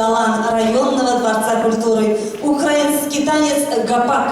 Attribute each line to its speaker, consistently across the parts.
Speaker 1: «Талан» районного дворца культуры. Украинский танец «Гапак».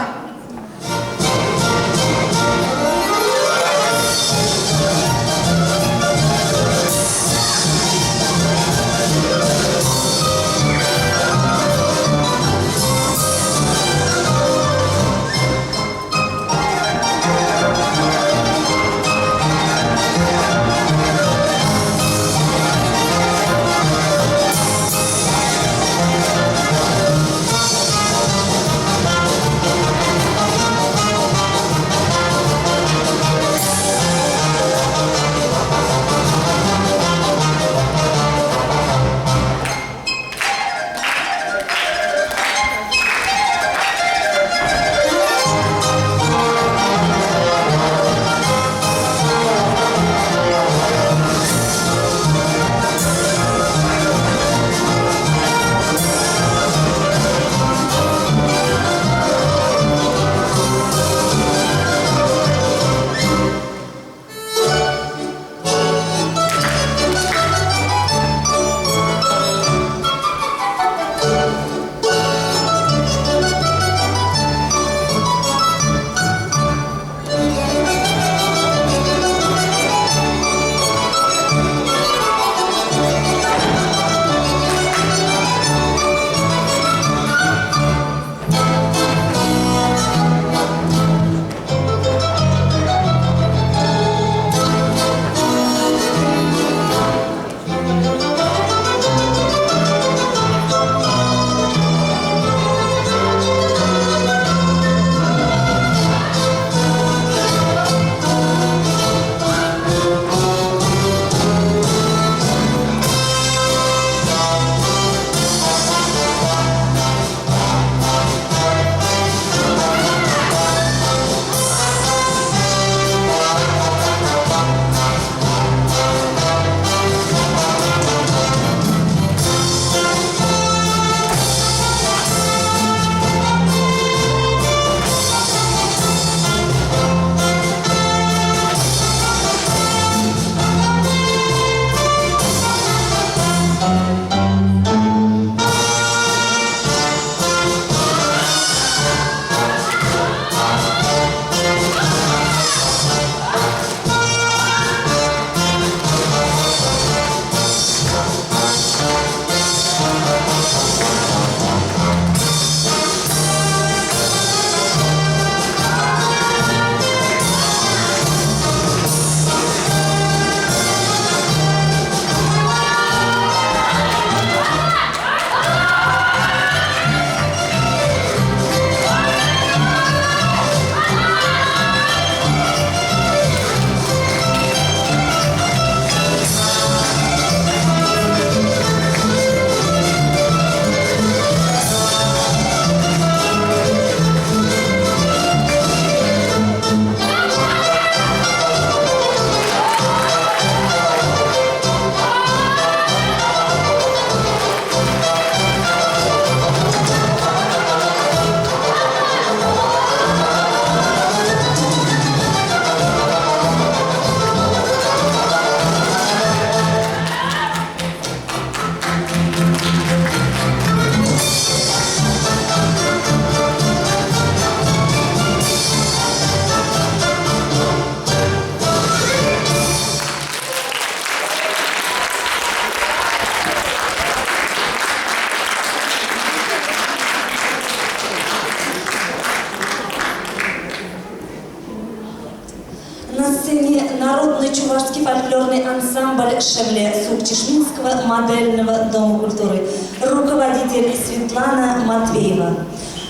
Speaker 1: На сцене народный чувашский фольклорный ансамбль «Шевле» Сукчешминского модельного дома культуры. Руководитель Светлана Матвеева.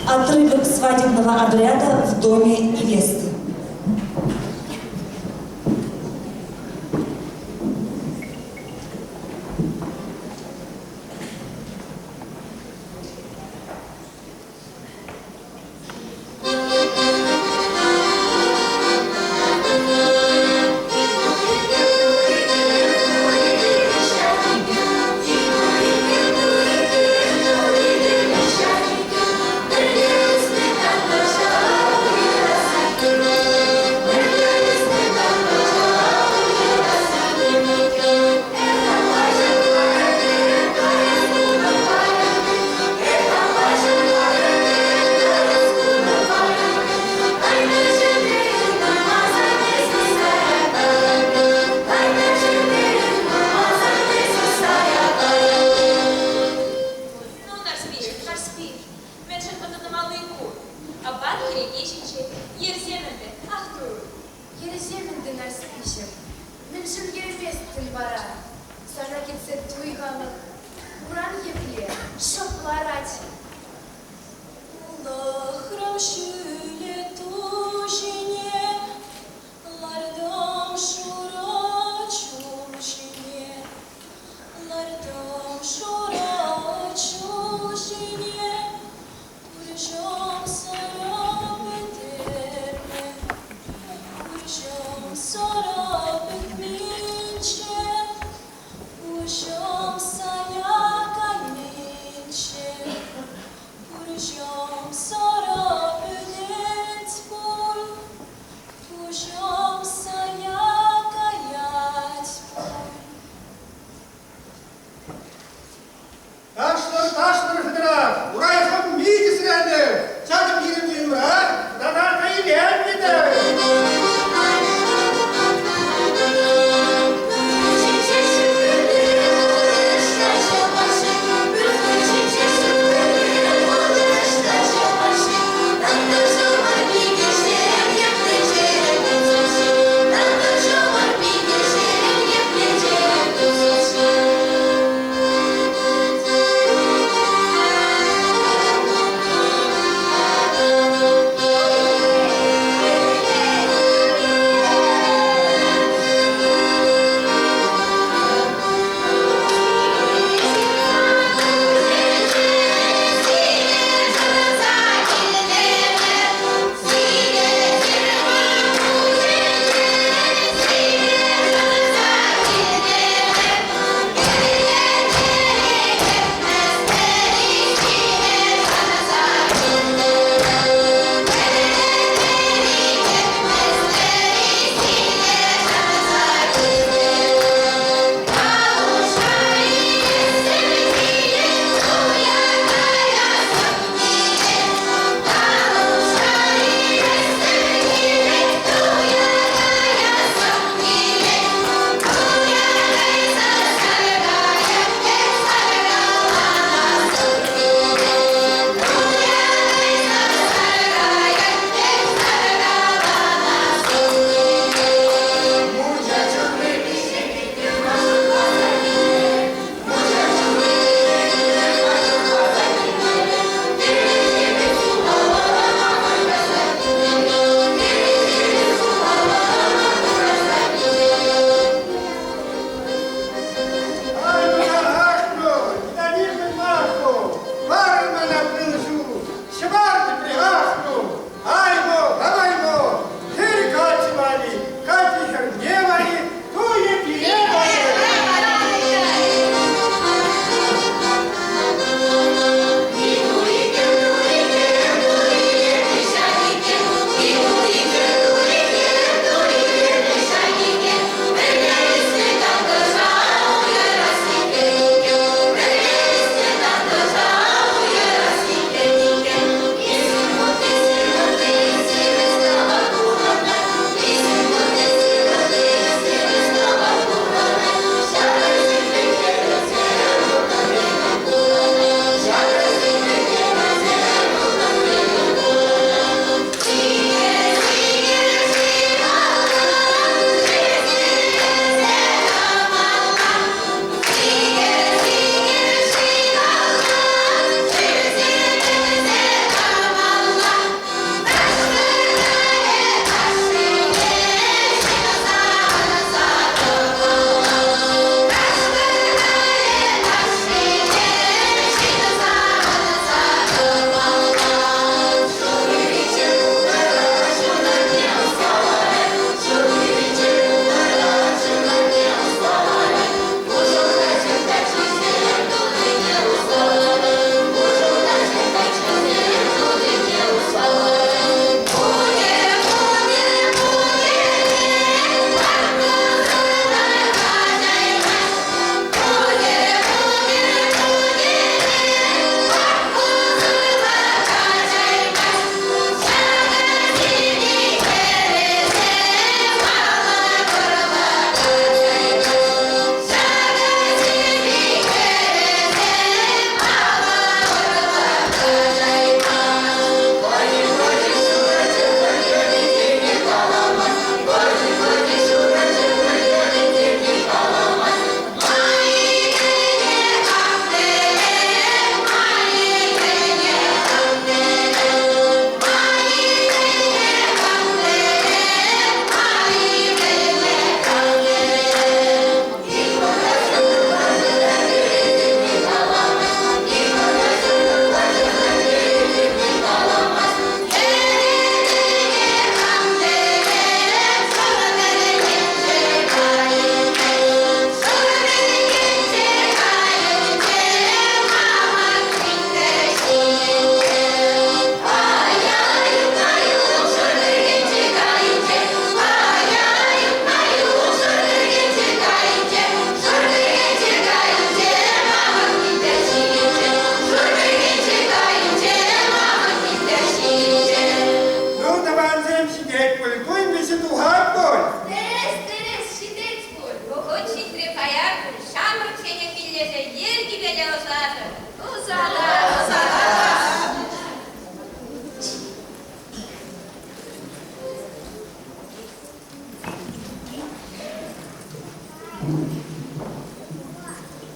Speaker 1: Отрывок свадебного обряда в доме невесты.
Speaker 2: вара? Сана кӗтсе туй халӑх. Урам епле шӑп ларать.
Speaker 3: Улӑхрӑм ҫӳле ту ҫине, лартӑм шурӑ чул ҫине, лартӑм шурӑ чул ҫине, пурҫӑм сӑрӑ пӗтернӗ, пурҫӑм сӑрӑ пӗтменччӗ, пуҫӑм сая кайнинче, пурҫӑм сӑрӑ пӗтернӗ.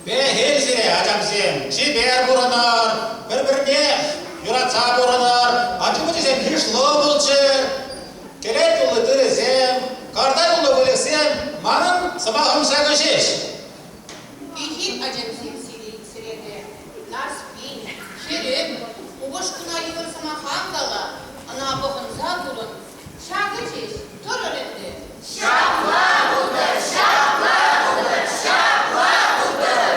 Speaker 4: Пехил сире, ачамсем, чипер пурӑнӑр, пӗр-пӗрне юратса пурӑнӑр, ачу-пӑчисем йышлӑ пулччӑр. Кӗлет тулли тырӑсем, карта тулли выльӑхсем, манӑн сӑмахӑм ҫакӑ ҫеҫ.
Speaker 5: Пехил ачамсем сире иксӗре те, Нарспи, хӗрӗм, упӑшкуна йывӑр сӑмах ан кала, ӑна пӑхӑнса пурӑн. Ҫакӑ ҫеҫ тӑрӑр ӗнтӗ.
Speaker 6: Ҫапла пултӑр, ҫапла пултӑр, ҫапла пултӑр!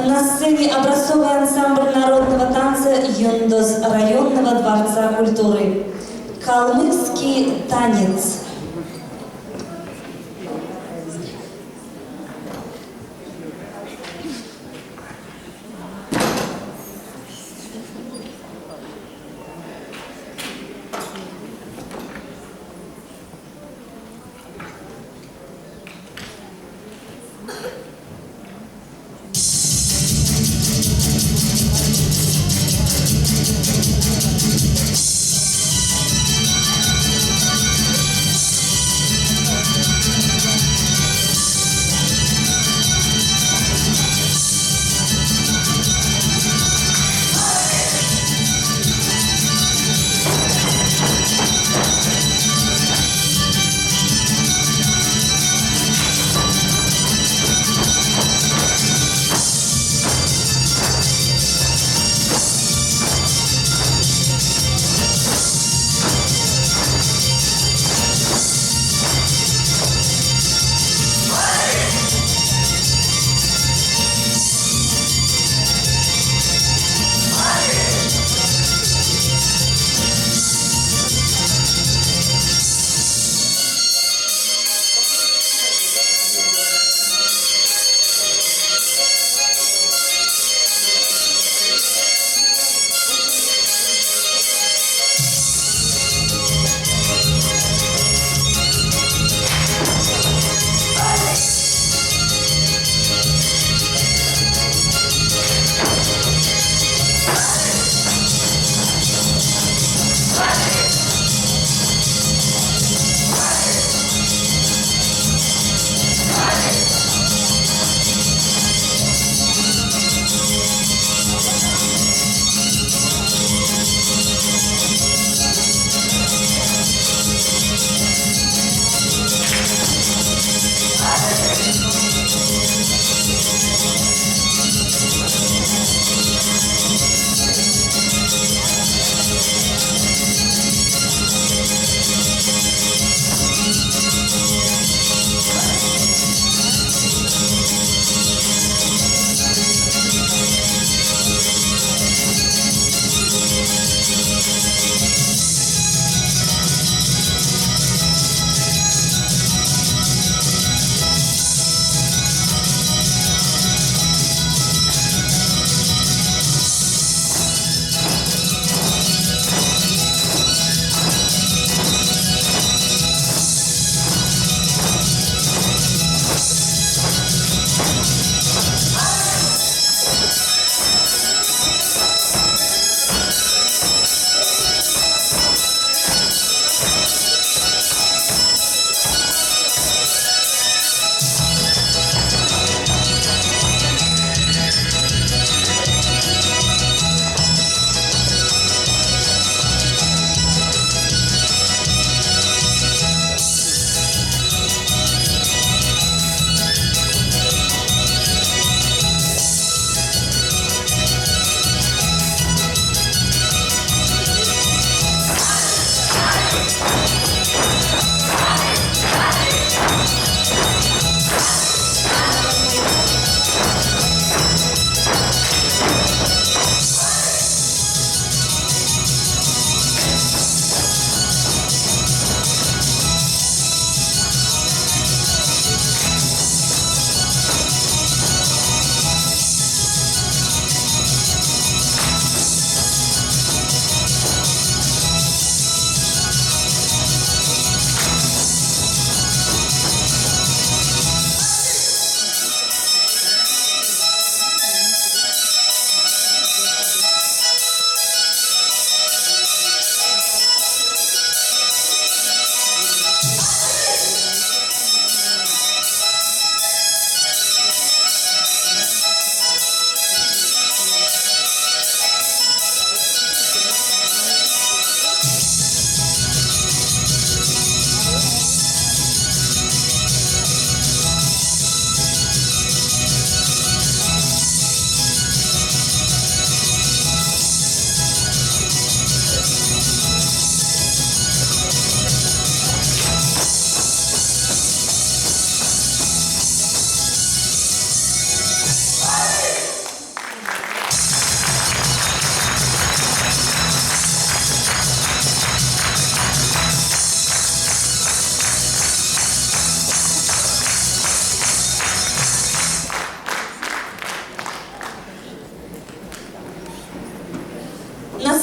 Speaker 1: На сцене образцовый ансамбль народного танца «Юндоз» районного дворца культуры. Калмыцкий танец.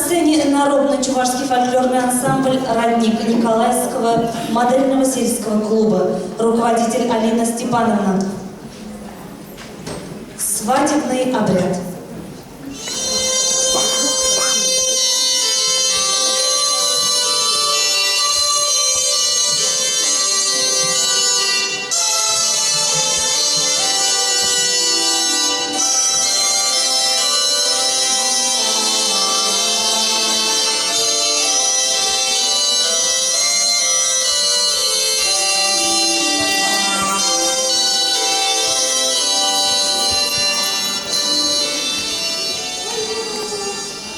Speaker 1: сцене народный чувашский фольклорный ансамбль «Родник» Николаевского модельного сельского клуба. Руководитель Алина Степановна. Свадебный обряд.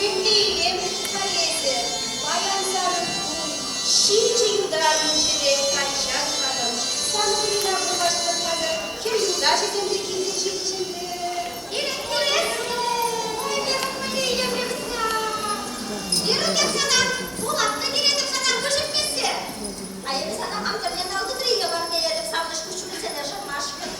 Speaker 2: Мӗнле илемлӗ-ха эсӗ, паян санӑн туй, ҫичӗ юта инҫере качча тухатӑн. Сан туйна курмашкӑн хӗр юлташӗсем те килсе ҫитӗҫ ӗнтӗ.
Speaker 6: Пирӗн килес Ой, Верук, мӗнле илемлӗ Верук, эп сана пулас та килетӗп сана вӗҫӗтмессе. А эпӗ сана хам тӗллӗн ал тытрине парнелетӗп савӑнӑҫ куҫҫулӗсене шӑлмашкӑн.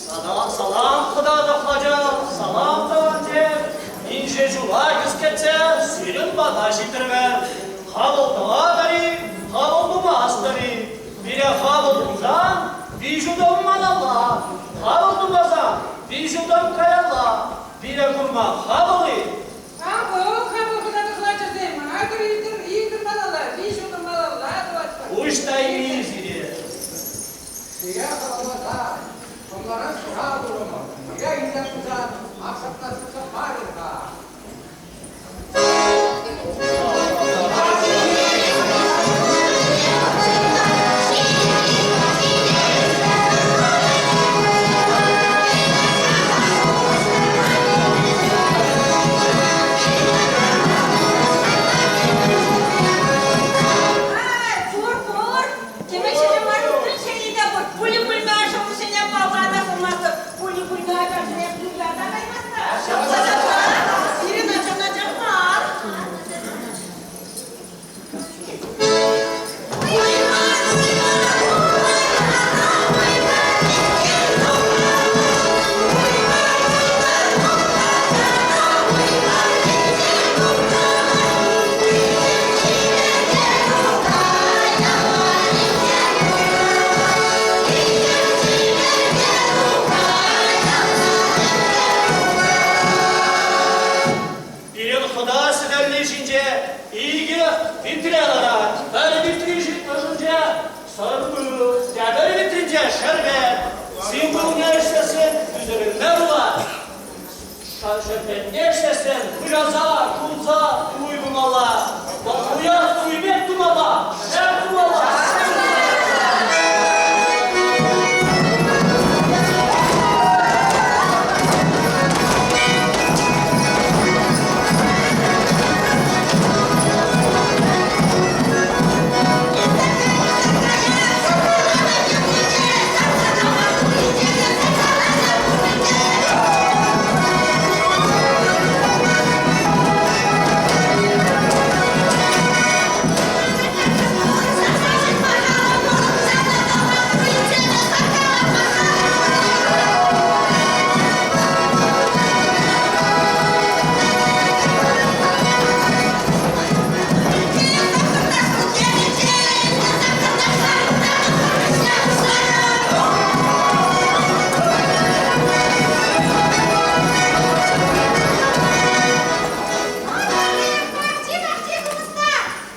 Speaker 7: Салам, салам, хӑта тӑхлача, салам, тӑвансем. Инҫе ҫула кӗскетсе сирӗн пата ҫитрӗмӗр. Хапӑл тӑватӑр-и, хапӑл тумастӑр-и? Пире хапӑл тусан виҫ утӑм малалла, хапӑл тумасан виҫ утӑм каялла. Пире курма хапӑл-и?
Speaker 8: Хапӑл, хапӑл, хӑта тӑхлачӑсем. Акӑр илтӗр, илтӗр малалла, виҫ утӑм малалла тӑватпӑр.
Speaker 7: Пуҫ тайми сире.
Speaker 9: Сире халалласа хӑмларан ҫӑра турӑмӑр. Сире илсе пырсан ак ҫакна сыпса парӗ-ха.
Speaker 7: хӑта сӗтелли ҫинче икӗ витре ларать. Пӗр витри ӑшӗнче сӑр пыл, тепӗр витринче шерпет. Символне ӗҫлесен ӳсӗрӗлме пулать. Шерпетне ӗҫлесен выляса, кулса туй тумалла. Вӑл туя туй пек тумалла, шеп тумалла.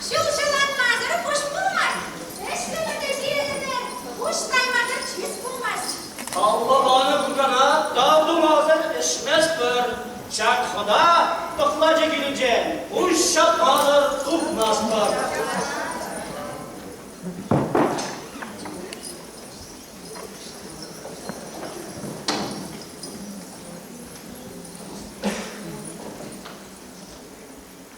Speaker 6: Ҫулҫӑланмасӑр пуҫ пулмасть, ӗҫлӗмӗр те ҫирӗмӗр, пуҫ таймасӑр чыс пулмасть.
Speaker 7: Алла панӑ куркана тав тумасӑр ӗҫместпӗр. Ҫак хӑта тӑхлачӑ килӗнче пуҫ ҫапмасӑр тухмастпӑр.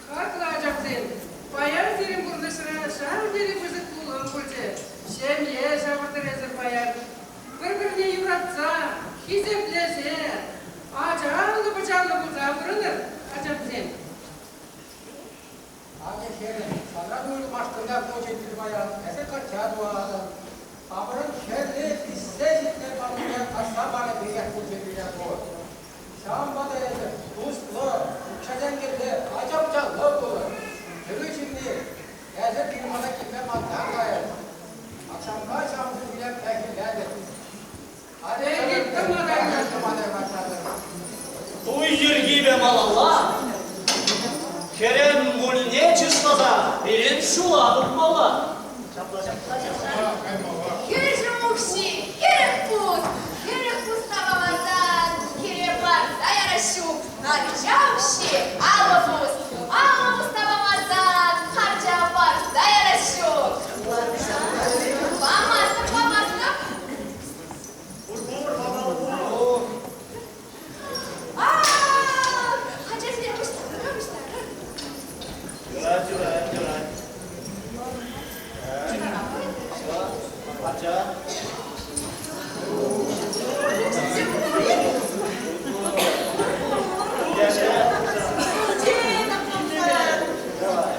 Speaker 8: Хаклӑ ачамсем, паян сирӗн пурнӑҫра ҫав тери пысӑк пулӑм пулчӗ. Ҫемье ҫавӑртӑр эсӗр паян. Пӗр-пӗрне юратса, хисеплесе, ачаллӑ-пӑчаллӑ пулса пурӑнӑр, ачамсем.
Speaker 9: Акӑ, хӗрӗм, сана уйрӑлмашкӑн пулчӗ паян. Эсӗ качча тухатӑн. Хамӑрӑн хӗрле пиҫсе ҫитнӗ паллине касса панӑ пекех пулчӗ пире ку. Ҫавӑнпа та эсӗ туслӑ, укҫа-тенкӗллӗ, ача-пӑчаллӑ пулӑр. Кӗрӳ ҫынни, эсӗ пирӗн пата килме малтан кайӑр. Акҫампа ҫавӑншӑн пире пехиллетӗн.
Speaker 7: Туй йӗркипе малалла хӗрӗн мульне чысласа пирӗн ҫула тухмалла. Ҫапла, ҫапла, ҫапла.
Speaker 2: Хӗрҫӗм укҫи, 40 пус, 40 пус таваласан, хӗре парса ярас ҫук. Арча укҫи, 50 пус, 50 пус тавамасан, арча парса ярас ҫук. Памастӑп, памастӑп. Ачасене пуҫтарӑр, пуҫтарӑр.
Speaker 7: Юрать, юрать, юрать. Ача. Давай.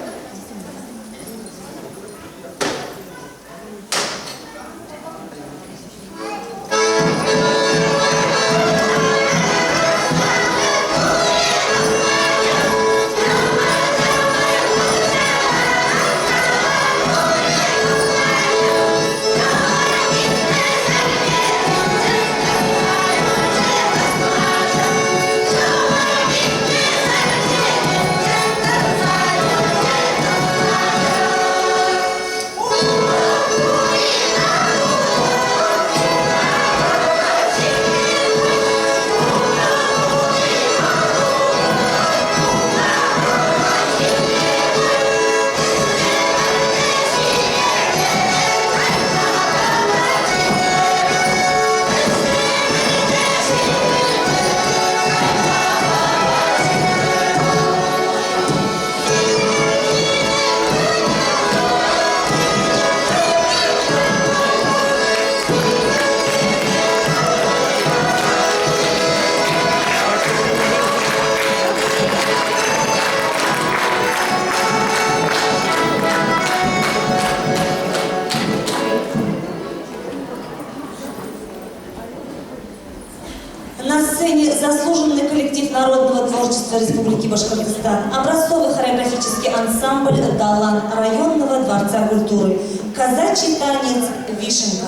Speaker 1: На сцене заслуженный коллектив народного творчества Республики Башкортостан, образцовый хореографический ансамбль «Далан» районного дворца культуры, казачий танец «Вишенка».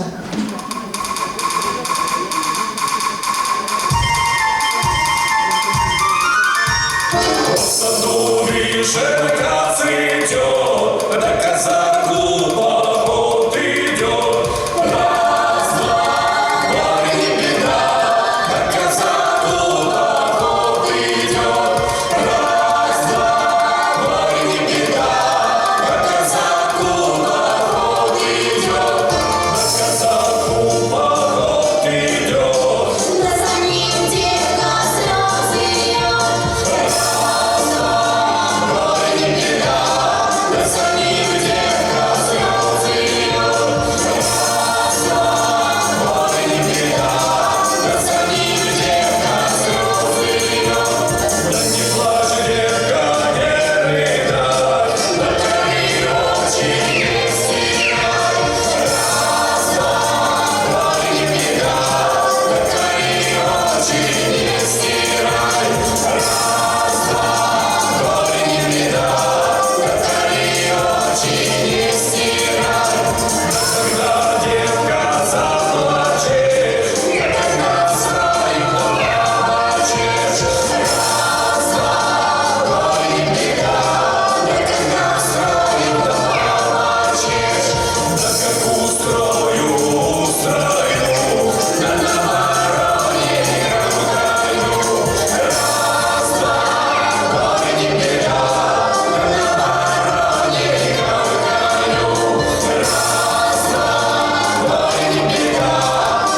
Speaker 10: саду вишенка цветет, да казаку поход идет. Раз, два, горе не беда, да казаку поход идет. Раз, два, горе не беда, да казаку поход идет. Да казаку поход идет.
Speaker 3: Да за ним девка слезы льет.
Speaker 10: Раз, два, горе не беда, да за ним девка слезы льет. Раз, два, горе не беда, да за ним девка слезы льет. Да не плачь, девка, не рыдай, да гори очи не стирай. Раз, два, горе не беда, да гори очи не стирай. Раз, два, горе не беда, да гори очи не стирай. Когда девка заплачешь, когда свою плачешь. Раз, два, горе не беда, да когда свою плачешь. Да как устрою, устрою, да на вороне ругаю. Раз, два, горе не беда, да на вороне ругаю. Раз, два, горе не беда,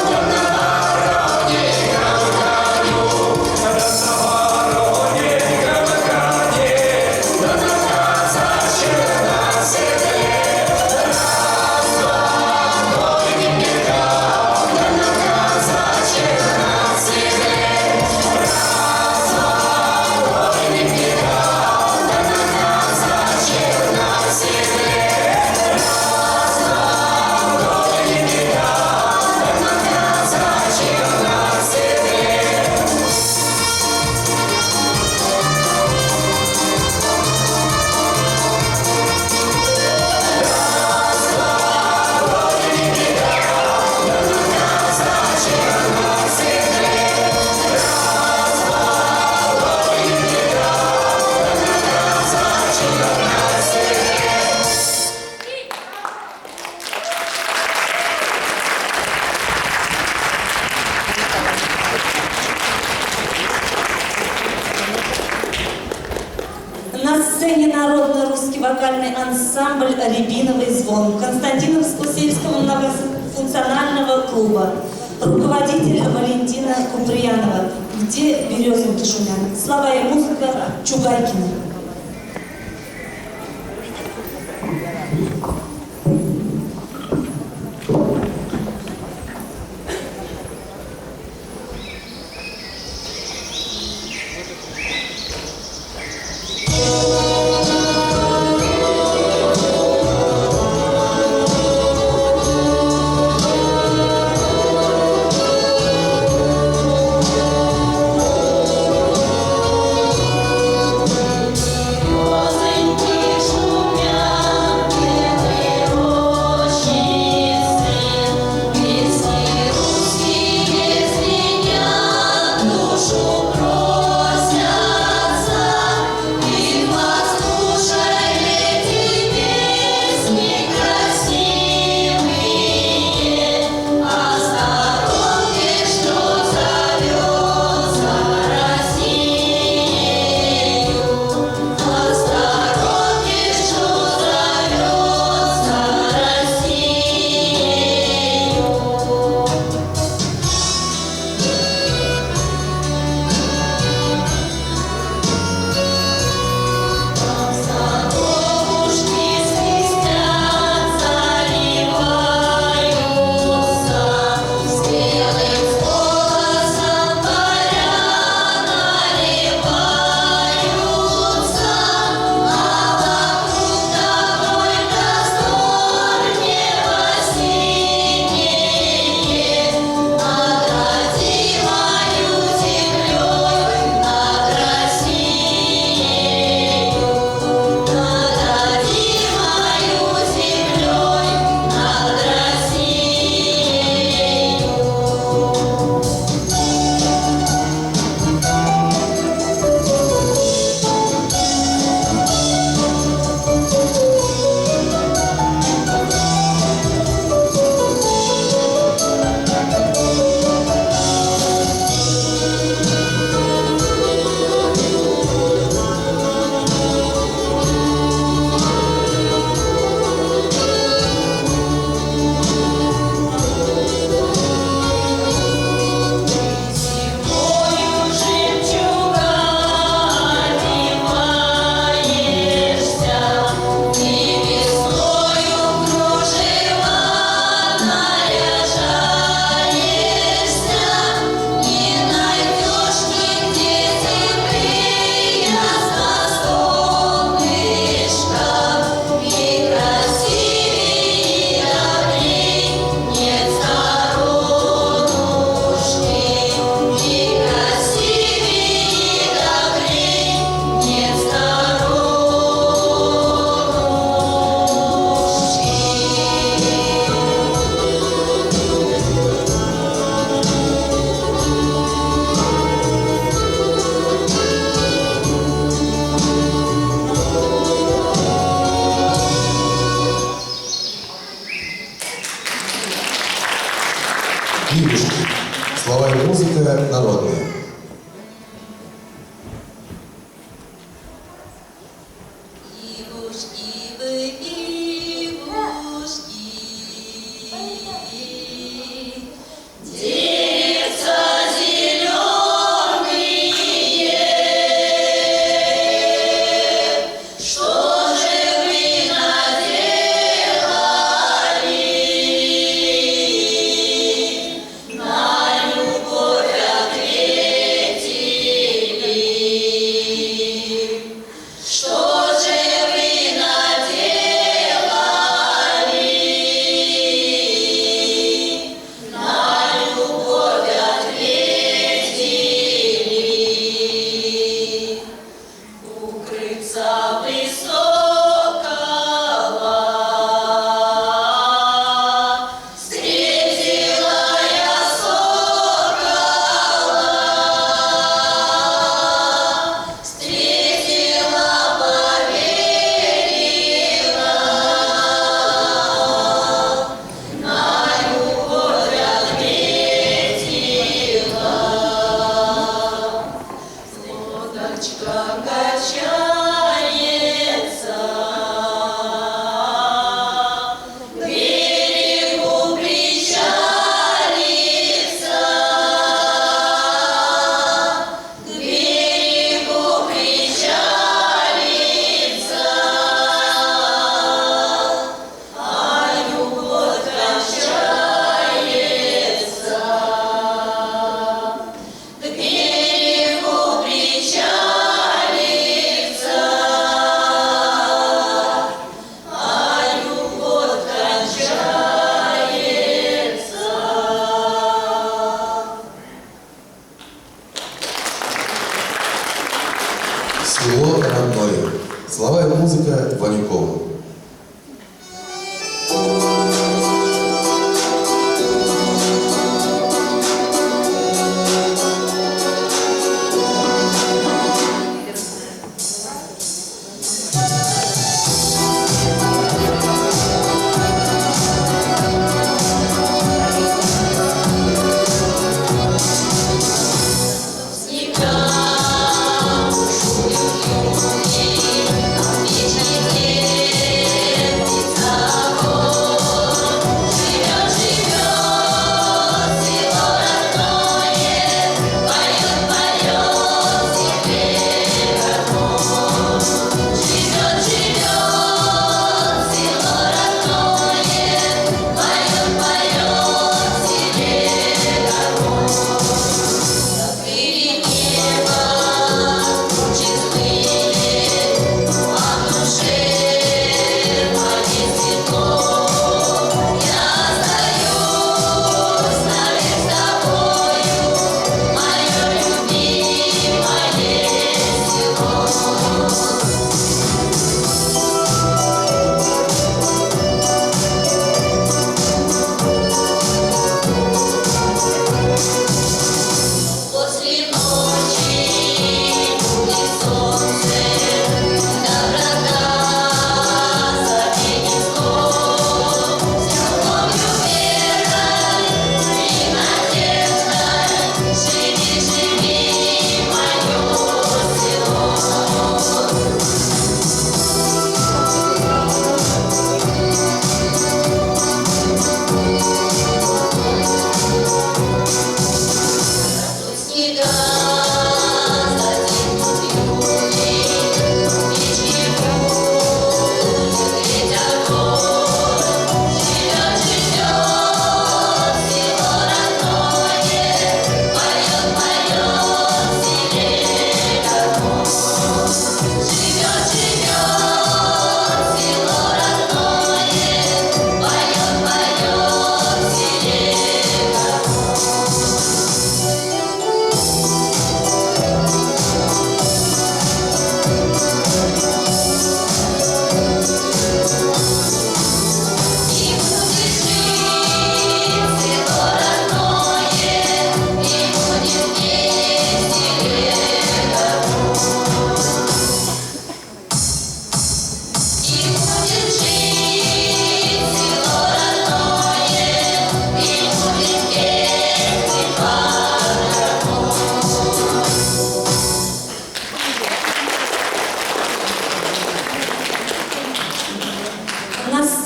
Speaker 10: да на вороне ругаю. Да на вороне гавкане, да на казачьем на седле. Раз, два, горе не беда, да на казачьем на седле. Раз, два, горе не беда, да на казачьем на седле. Раз, два, горе не беда, да на казачьем на седле. Раз, два, горе не беда, да на казачьем на седле. Раз, два, горе не беда, да на казачьем на седле.
Speaker 1: На сцене народный русский вокальный ансамбль «Рябиновый звон» Константиновского сельского многофункционального клуба. Руководитель Валентина Куприянова. Где березоньки шумят? Слова и музыка Чугайкина.
Speaker 10: Thank
Speaker 3: Ивушки вы, ивушки, деревца зеленые, что же вы наделали? На любовь ответили. Что же вы наделали? На любовь ответили. У крыльца высокого встретила я сокола, встретила, поверила, на любовь ответила. Лодочка качается, к берегу причалится, к берегу причалится, а любовь кончается. К берегу причалится, а любовь кончается.
Speaker 11: Село родное. Слова и музыка Ванюкова.
Speaker 3: Снега, шумят юги, вечный день.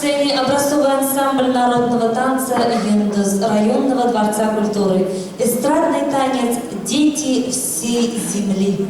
Speaker 1: сцене образцовый ансамбль народного танца «Йындыз» районного дворца культуры. Эстрадный танец «Дети всей земли».